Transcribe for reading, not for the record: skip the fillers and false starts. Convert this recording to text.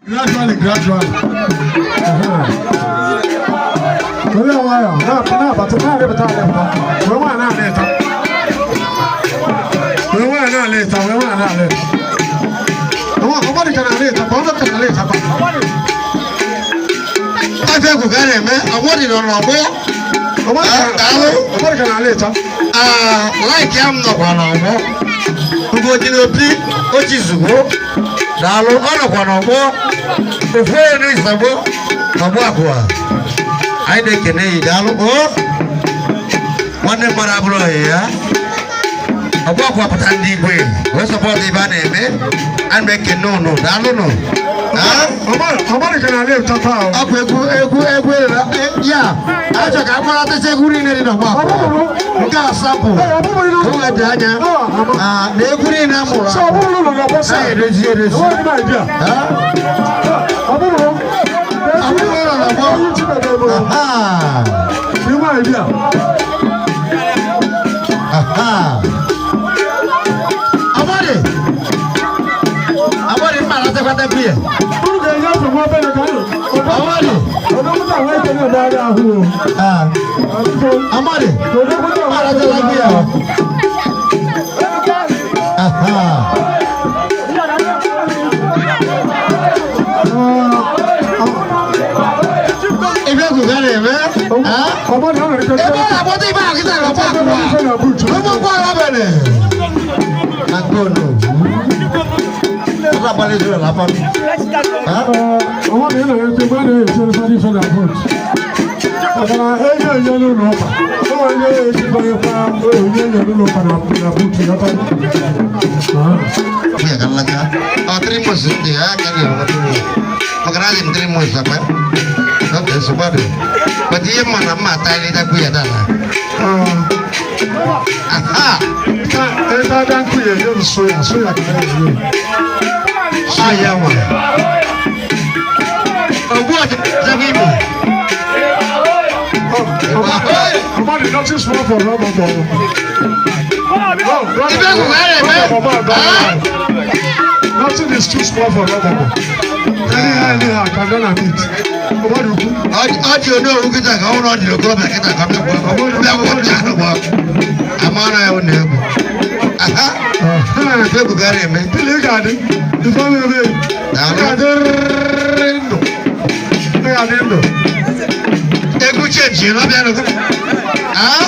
Gradually, gradually. Were nwayọọ na-abata, na-arịpụta, arịpụta. Were nwayọọ na-alịta. Were nwayọọ na-alịta, were nwayọọ na-alịta. Ọgbọdị ka na-alịta, ka ọ ka na-alịta kwa. Afọ egwu ka a na-eme, ọgbọdị nọ n'ọgbọ. Daalụ. Ọgbọdị ka na-alịta. Like ya m nọkwa n'ọgbọ. Ugoji na Opi Ochizugbo. Daalụ, ọ nọkwa n'ọgbọ. Ofu onye n'Isagbo n'ọgbọ abụọ. Anyị na-ekene yi, daalụ o. Nwanne mmadụ abụrụ ọyị ya. Ọgbọ akwa pụta ndị igwe wee support ibe a na-eme. Ana m ekene ụnụ, daalụ nụ. Ọgbọdị ka na-alịta taa o. Ọ bụ egwu egwu egwu ya achọ ka akparatacha egwu niile dị n'ọgbọ akwa. Nke a sapụ oge dị anya na egwu niile a mụrụ So ọ bụrụ ụlọ n'ọgbọ sị. na-edozi edozi. Enweghị m idea. Ọ bụrụ. Ọ bụrụ ụlọ n'ọgbọ. Onye Chineke bụrụ. Inwe idea. Aha. Ọgbọdị ọgbọdị mma alachakwata biya. Unu ga-enye afọ nwa obere ka anyị. Ọgbọdị. Odogwuta wee kene ebe ahụ o. Ọgbọdị Odogwuta mma wee kene alachala ebe biya. ahụ. Aha. Ife egwu ka a na-eme. Ọgbọdị ọ na-erikọta. Ebe ọ na-akpọta ibe ahụ kịta n'ọgbọ akwa. Ife na buutu. Ụmụ nkwara abịrị. Na nke ono. Ọzọ agbalị Israel afọ. Ọgbọdị ị na-ete mgbe a na-ete ụfọdụ ife na buutu. Maka na enye enye n'ụlọ ụka. O nwere ihe esi banyekwa onye enye n'ụlọ ụka na buutu ya taa. Ya kan laga. Oh, 3 months ndị ya ka ga-enweta. Maka na adị m 3 months akpa. Ok, nsogbu adị. But ihe mma na mma ata ileta ya dala. Aha! Ebe ada nkụ ya enye m soya, soya ka ya enye. Ah, ya nwa. Ogbu ọchịchị imo. Ọgbọdị, nothing small for rubber ball. Ife egwu ka a na-eme. Nothing is too small for rubber ball. Anyhow, anyhow, can done am it. Ọgbọdị ukwu. Ọ dị onowu kịta ka ọ bụrụ ọ dị okorobịa kịta ka ọ bịa gwọ bịa gwọ amara ya na egwu. Aha! Ife egwu ka a na-eme. Pili ị ga-adị, ife na-eme, ị ga-adịrịrị ndụ. Ị ga-adị ndụ. Egwu change na ọbịa nụ. Ah?